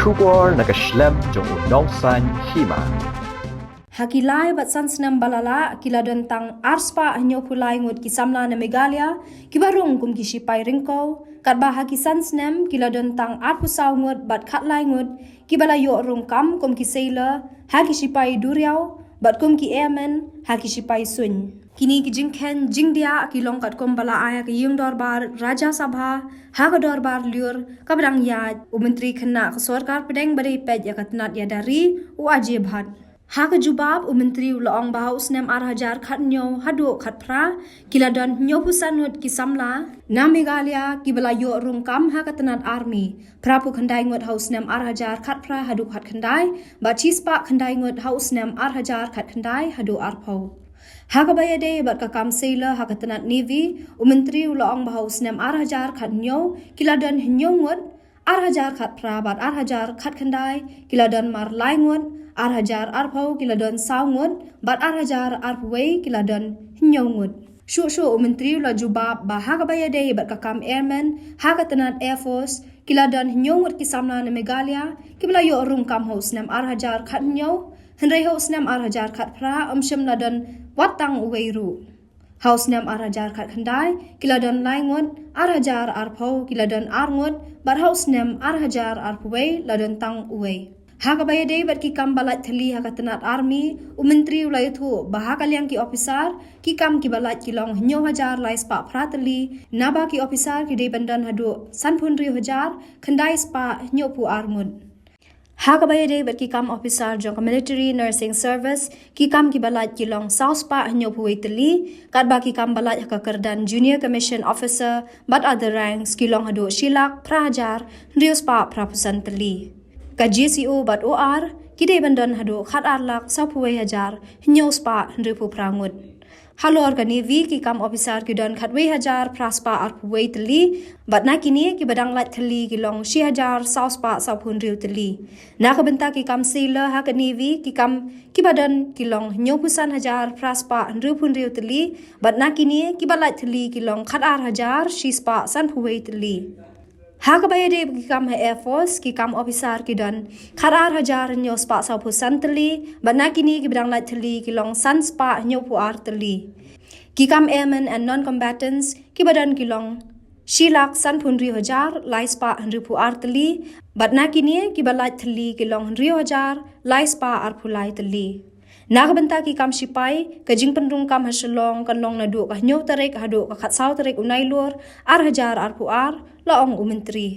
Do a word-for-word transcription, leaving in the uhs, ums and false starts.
Khubor na ka shlem jong u Nongsaiñ Hima. Ha ki lai bad san snem ba la leit ki la don tang ar spah hynñiew phew lai ngut ki samla na Meghalaya kiba rung kum ki shipai ryngkew, katba ha ki san snem ki la don tang ar phew saw ngut bad khatlai ngut kiba la ïoh rung kam kum ki sailor, ha ki shipai duriaw bad kum ki airmen ha ki shipai suiñ. Kine ki jingkheiñ jingdiah ki long katkum ba la ai ha ka ïing dorbar Rajya Sabha, ha ka dorbar lyiur kaba dang ïaid, u Myntri Khynnah ka Sorkar Pdeng ba dei peit ïa ka tnat ïada ri, u Ajay Bhatt. Ha ka jubab, u Myntri u la ong ba ha u snem ar hajar khathynñiew haduh khatphra ki la don hynñiew phew san ngut ki samla na Meghalaya kiba la ïoh rung kam ha ka tnat army, phra phew khyndai ngut ha u snem ar hajar khatphra haduh khatkhyndai bad shi spah khyndai ngut ha u snem ar hajar khatkhyndai haduh arphew. Ha kaba ïadei bad ka kam sailor ha ka tnat navy, u Myntri u la ong ba ha u snem ar hajar khathynñiew ki la don hynñiew ngut, ar hajar khatphra bad ar hajar khatkhyndai ki la don mar lai ngut, ar hajar arphew ki la don saw ngut bad ar hajar arphew wei ki la don hynñiew ngut. Shuh shuh u Myntri u la jubab ba ha kaba ïadei bad ka kam airmen ha ka tnat air force ki la don hynñiew ngut ki samla na Meghalaya kiba la ïoh rung kam ha u snem ar hajar khathynñiew, hynrei ha u snem ar hajar khatphra ym shym la don wat tang uwei ruh. Ha u snem ar hajar khatkhyndai ki la don lai ngut, ar hajar arphew ki la don ar ngut bad ha u snem ar hajar arphew wei la don tang uwei. Ha kaba ïadei bad ki kam ba lait thylli ha ka tnat army, u Myntri u la ïathuh ba ha ka liang ki ophisar ki kam kiba lait ki long hynñiew hajar lai spah phra tylli, naba ki ophisar ki dei ban don haduh san phew hynriew hajar khyndai spah hynñiew phew ar ngut. Ha kaba ïadei bad ki kam ophisar jong ka Military Nursing Service, ki kam kiba lait ki long saw spah hynñiew phew wei tylli, katba ki kam ba lait ha ka kyrdan Junior Commission Officer bad other ranks ki long haduh shi lak phra hajar hynriew spah phra phew san tylli. Ka J C O bad O R ki dei ban don haduh khat ar lak saw phew wei hajar hynñiew spah hynriew phew phra ngut. Halor ka navy ki kam ophisar ki don khatwei hajar phra spah arphew wei tylli, bad na kine kiba dang lait thylli ki long shi hajar saw spah saw phew hynriew tylli. Na ka bynta ki kam sailor ha ka navy ki kam kiba don ki long hynñiew phew san hajar phra spah hynriew phew hynriew tylli, bad na kine kiba lait thylli ki long khat ar hajar shi spah san phew wei tylli. Ha kaba ïadei bad ki kam ha air force, ki kam ophisar ki don khat ar hajar hynñiew spah saw phew san tylli, bad na kine kiba dang lait thylli ki long san spah hynñiew phew ar tylli. Ki kam airmen and non-combatants kiba don ki long shi lak san phew hynriew hajar lai spah hynriew phew ar tylli, bad na kine kiba lait thylli ki long hynriew hajar lai spah arphew lai tylli. Na ka bynta ki kam shipai, ka jingpynrung kam ha Shillong kan long naduh ka hynñiew tarik haduh ka khatsaw tarik u Nailur ar hajar arphew ar, la ong u Myntri.